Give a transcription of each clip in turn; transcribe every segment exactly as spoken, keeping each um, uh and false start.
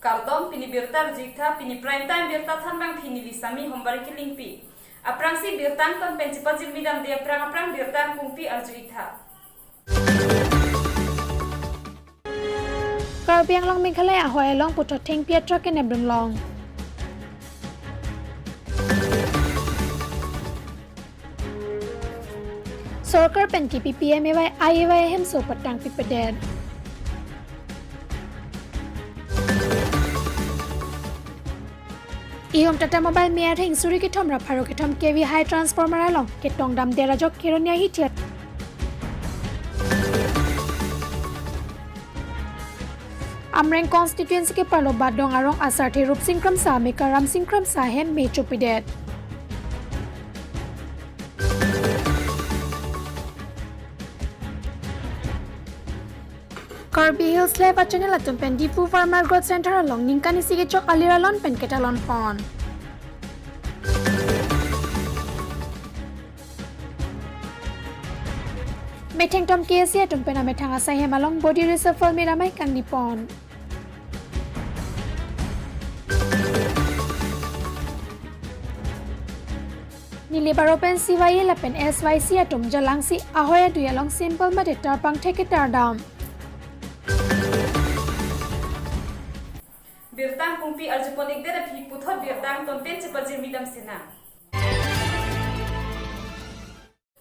Kardom, pini birta arju-iktha. Pini prime time birta thanbang pini Lisami Hombari Kilingpi. Aphrangsi birta angton pen chepajirmi damde aphrang aphrang birta angkungpi arju-iktha. Karbi Anglong Meghalaya ahoi along puthot thengpi a-truck kenep dunlong. Sorkar pen kipi P M A Y, I A Y ahemso patang pipedet. Ihum Tata Mobile me arheng suri kethom ra pharo kethom K V high transformer along ketong damdet ajok Kheroni ahithi. Amreng constituency keparlo Badong arong asarthe Rupsing Kramsa amekar Ramsing Kramsa ahem me chopidet. Karbi Hills Live a-channel atum pen Diphu Farmer Growth Center along ningkan isi kechok alir alon pen ketalon pon. Metheng tom K S A atum pen amethang asai hem along body reshuffle me ramai kangni pon. Nilip aro pen C Y A lapen S Y C atum Jalangsi ahoi adui along simple mate tarpang thek ketar dam. Birta angkungpi arjupon-ikdet aphi puthot birta angton pen chepajirmi dam sena.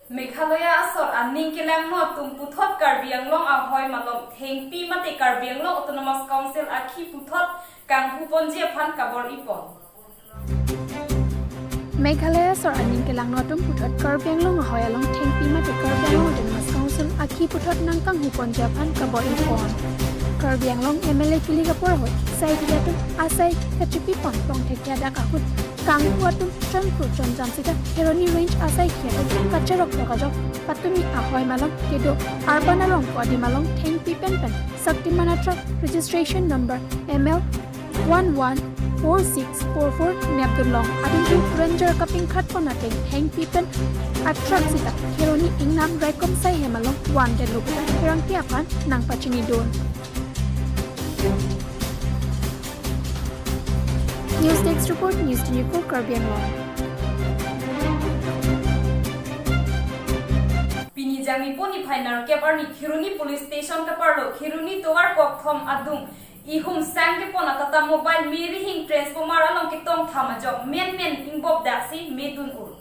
Meghalaya asor aning kelangno atum puthot Karbi Anglong ahoi malom thengpi mate Karbi Anglong Autonomous Council akhi puthot kanghuponji aphan kabor-ipon. Meghalaya asor aning kelangno atum puthot Karbi Anglong ahoi along thengpi mate Karbi Anglong Autonomous Council akhi puthot nangkanghuponji aphan kabor-ipon. Karbi Anglong M L A kilik apor ahut saidi atum asai kachipipon pongthek adak ahut kanghu atum chonpru chonjam sita Kheroni Range asaikhi atum kacharok tok ajok patumi ahoi malom kedo arpan along ko adim along thengpi pen pen Shaktiman a-truck registration number M L one one four six four four nepdunlong. Adunthu Ranger kapingkhatpon ateng thengpi pen a-truck sita Kheroni ingnam raikom sai hem along vandetlo puta pherangke aphan nangpachinidun. News Desk Report, News twenty-four Karbi Anglong. Pini Jangmipo niphai nerkep arni Kheroni Police Station keparlo Kheroni tovar kokthom adung ihum sangkepon a-Tata Mobile me rihing transformer along ketong tham ajok menmen ingbop daksi me dun-ur.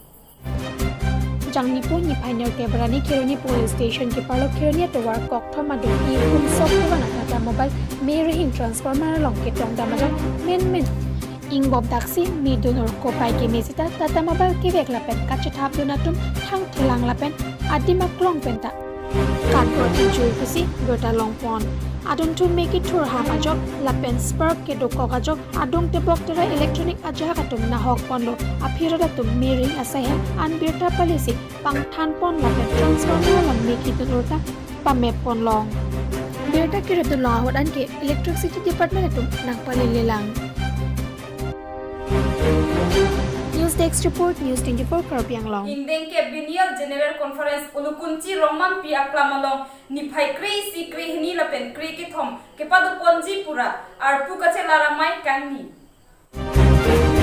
Jangmipo niphai nerkep arni Kheroni Police Station keparlo Kheroni atovar kokthom adung ihum sok kevan a-Tata Mobile me rihing transformer along ketong dam ajok menmen ingbop daksi me dun-ur. Kopai keme sita Tata Mobile kevek lapen kachethapdun atum thangthelang lapen adim aklong penta kakrot injui pusi birta longpon. Adunthu me kethur ham ajok lapen spark kedokok ajok adung tebok terai electronic ajahak atum nahokponlo. Aphi rat atum me rihing asai hem an birta palisi pangthanpon lapen transformer along me kedun-ur ta pamepponlong. Birta kedunlong ahut anke Electricity Department atum nangpalelelang. News Desk Report, News twenty-four Karbi Anglong. Ingdeng ke Biennial General Conference Ulukunchi Rongmampi aklam along niphai kre-isi, krehini lapen kre-kethom kepadoponji pura arpu kachelar amei kangni.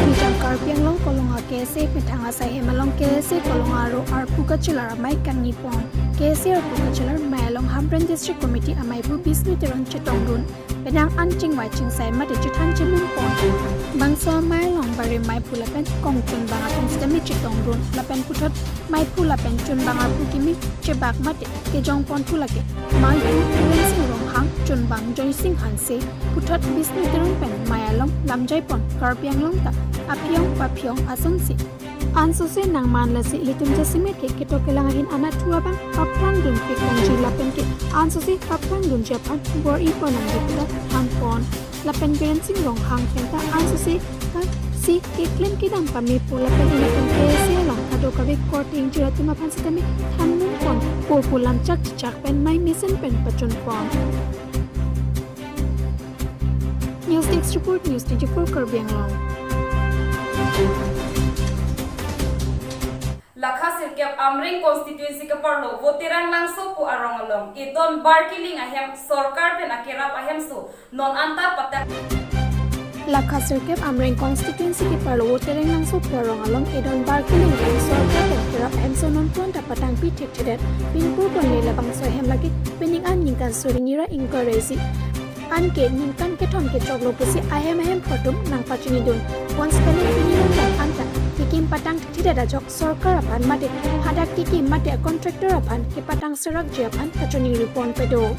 Nijang Karbi Anglong Kolonga K S A methang asai hem along K S A Kolonga aro arpu kachelar amei kangnipon. K S A arpu kachelar mei along Hamren District Committee ameiphu Bisnu Teron chetongdun. Penang an chingvai chingsai mate chethan chemumpon. Bangso amei along bari meiphu lapen kongchunbang atum sitame chetongdun lapen puthot meiphu lapen chunbang arpu kimi chebak mate kejongpon thu lake meiphu Rensing Ronghang, chunbang Joysing Hanse, puthot Bisnu Teron pen mei along lamjaipon Karbi Anglong ta aphi-ong paphi-ong asonsi ansose nangman lasi ilitum jasemet ke ketok kelang ahin anatthu abang paphrangdunpik nangji lapen ke ansose paphrangdunji aphan bor-ipon nangji puta thanpon. Lapen Rensing Ronghang penta ansose ta si keklem kedam pamepo lapen ilitum K S A along kadokave korte ingjir atum aphan sitame thanmumpon pu pu lamchak chichak pen mei mesen pen pachunpon. News Desk Report, News twenty-four Karbi Anglong. Lakha sirkep Amreng constituency keparlo Voterang Langsopu arong along Eton Bar Kiling ahem sorkar pen akerap ahemso non anta patak. Lakha sirkep Amreng constituency keparlo Tereng Langso Porong along edon bar keleng pen sorkar pen kerap hemso non puan ta patangpi thekthedet. Pinpur ponle labangso hem lake pining an ningkan suri nira ingkoi ra isi. Anke ningkan kethom kechoklo pusi ahem ahem photum nangpachinidun. Bonsitame pini ningkan anta kekim patang thekthedet ajok sorkar aphan mate hadak kekim mate contractor aphan kepatang serakji aphan kachiningri ponpedo.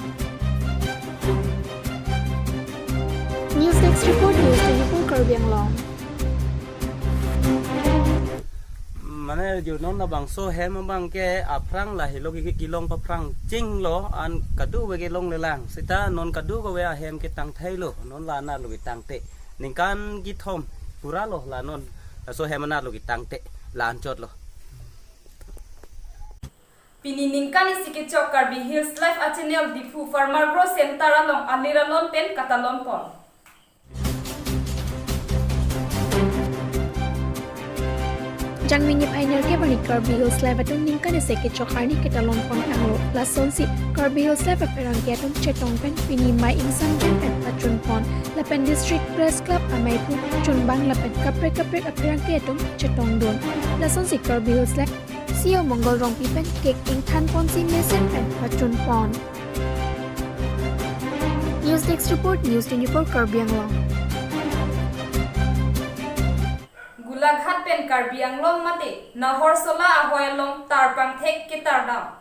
News Desk Report, News twenty-four Karbi Anglong. Mane jo non labangso hem abang ke aphrang lahelo ke kelong paphrang chinglo an kadokave kelonglelang. Seta non kadokave ahem ketang thailo non la anarlo ketangte. Ningkan kethom pura lo la non laso hem anarlo ketangte la anchotlo. Pini ningkan isi kechok Karbi Hills Live a-channel Diphu Farmer Growth Center along alir alon pen katalon pon. Jangmi niphai nerkep arni Karbi Hills Live atum ningkan isi kechok arni ketalon pon tanglo. Lasonsi Karbi Hills Live apherangke atum chetong pen pini mai ingsamjin pen pachun pon. Lapen District Press Club amaiphu chunbang lapen kaprek kaprek apherangke atum chetongdun. Lasonsi Karbi Hills Live C E O Mongol Rongpi pen cake ingthan ponsi mesen pen pachun pon. News Desk Report, News twenty-four Karbi Anglong. Golaghat pen Karbi Anglong mate Nahorsola ahoi along tarpang thek ketardam.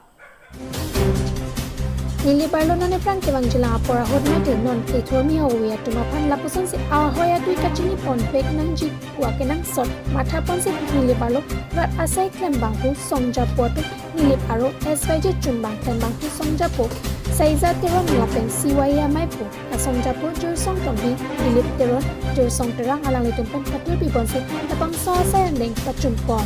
Nilip arlo non ephrang kevangjilang apor ahut mate non kethurmi hawi atum aphan lapusonsi ahoi adui kachini ponpek nangji pu akenangsot matha ponsi Nilip arlo rat asai klembangpo songjapo atum Nilip arlo S Y G chunbang klembangpo songjapo Saiza Teron lapen C Y A amaiphu asongjapo Jirsong Tokbi, Dilip Teron, Jirsong Terang alanglitum pen patur pi ponsi labangso asai angdeng pachun pon.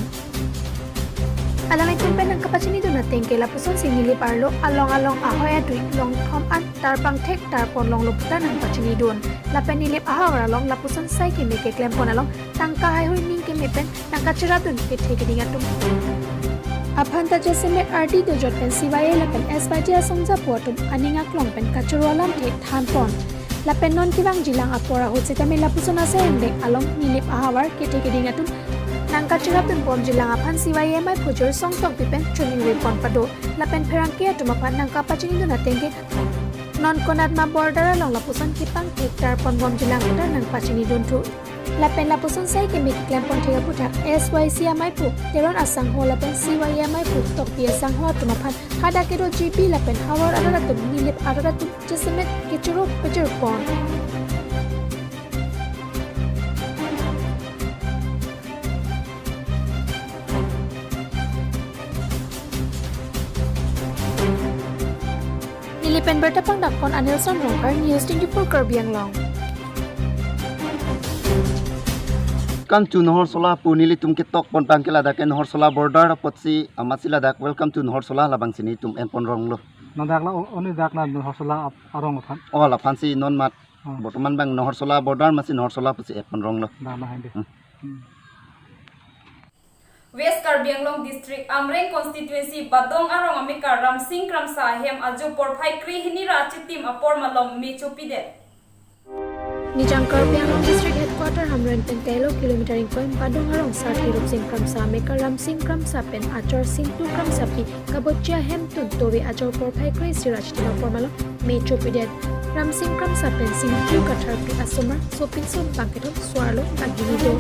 Alanglitum pen nangkapachinidun ateng ke lapusonsi Nilip arlo along along ahoi adui longthom an tarpang thek tarpon longlo puta nangpachinidun. Lapen Nilip ahavar along lapuson sai keme keklem pon along tangka haihui ning keme pen nangkacherapdun kethe keding atum aphan ta jasemet R D Dojot pen C Y A lapen S Y G asongjapo atum aning aklong pen kachoro alamthe than pon. Lapen non kevangjilang apor ahut sitame lapuson asai angdeng along Nilip ahavar kethe keding atum nangkacherapdun bomjilang aphan C Y A amaiphu Jirsong Tokbi pen chiningri pon pado. Lapen pherangke atum aphan nangkapachinidun ateng ke non konatma border along lapuson kepangthek tarpon bomjilang puta nangpachinidun thu. Lapen lapuson sai keme keklem pon thek aputhak S Y C amaiphu Teron asangho lapen C Y A amaiphu Tokbi asangho atum aphan hadak kedo G B lapen havar arat atum Nilip arat atum jasemet kechoro pechor pon. Neli pen birta pangdak pon Anilson Rongphar, News twenty-four Karbi Anglong. Welcome to Nahorsola pu nelitum ketok pon abang ke ladak ke Nahorsola border apotsi amatsi ladak Welcome to Nahorsola labangsi nelitum en pon ronglo. Ladak la o-, oni dak la Nahorsola ap-, arong aphan. Oh, laphansi non mat. Oh. Bortoman abang Nahorsola border amatsi Nahorsola pusi en pon ronglo. Dak la hai de. Hmm. Hmm. West Karbi Anglong District, Amreng Constituency, Badong arong amekar Ramsing Kramsa ahem ajo porphai krehini ra achitim apor malom me chopidet. Nijang Karbi Anglong District Headquarter Hamren pen telo kilometer ingkoi Badong arong sarthe Rupsing Kramsa amekar Ramsing Kramsa pen achor Singtu Kramsapi kabochia hemtun tove ajo porphai kre isi ra achitim apor malom me chopidet. Ramsing Kramsa pen Singtu Katharpi asomar sopinso bangkethom so-arlo banghini do.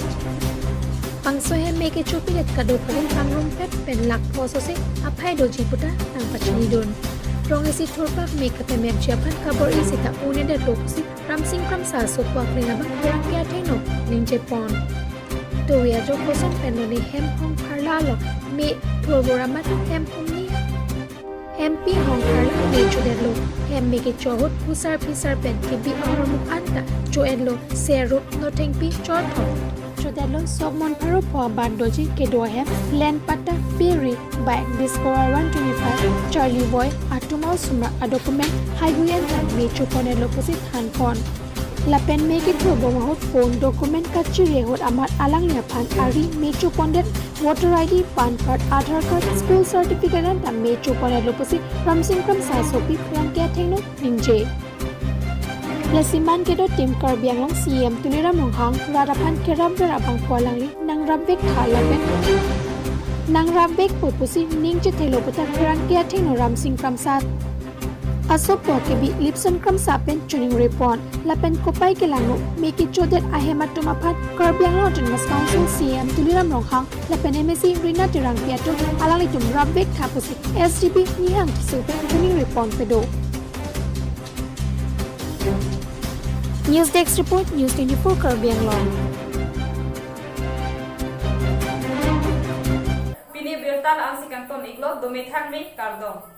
Bangso ahem me kechopidet kadokave pangrumpet pen lakh pho sose aphai doji puta nangpachinidun. Rong isi thurpak me kapemepji aphan kabor-i seta un-edetlo pusi Ramsing Kramsa asopo akling abang pherangke athengno ningje pon. Tove ajo koson pen lone hem hong pharla along me thurvor amat hem humni hempi hong pharla me chodetlo. Hem me kecho ahut phusar phisar pen kebi ahormu anta cho-etlo, serup nothengpi chothom chodetlo. Sok mon pharo pho aban doji kedo ahem, land patta, biri, bike, Discover one twenty-five, charli voi, atum osomar adocument haihui anta me choponetlo pusi than pon. Lapen me kethur bom ahut phone document kachiri ahut amat alangli aphan ari me chopondet voter I D, PAN card, Aadhaar card, school certificate anta me choponetlo pusi Ramsing Kramsa asopi pherangke athengno ningje. Lasi man kedo tim Karbi Anglong C E M Tuliram Ronghang rat aphan kerapver abangphu alangli nangrapvek tha lapen nangrapvekpo pusi ning chethelo puthot kerangke athengno Ramsing Kramsa asopo kebi Lipson Kramsa pen choningri pon lapen kopai kelangno me kechodet ahem atum aphan Karbi Anglong Autonomous Council C E M Tuliram Ronghang lapen M A C Rina Terangpi atum alanglitum rapvek tha pusi S D P Nihang Tisso pen choningri pon pado. News Desk Report, News twenty-four Karbi Anglong. Pini birta la-ansi kangton iklo, dome thangme, kardom.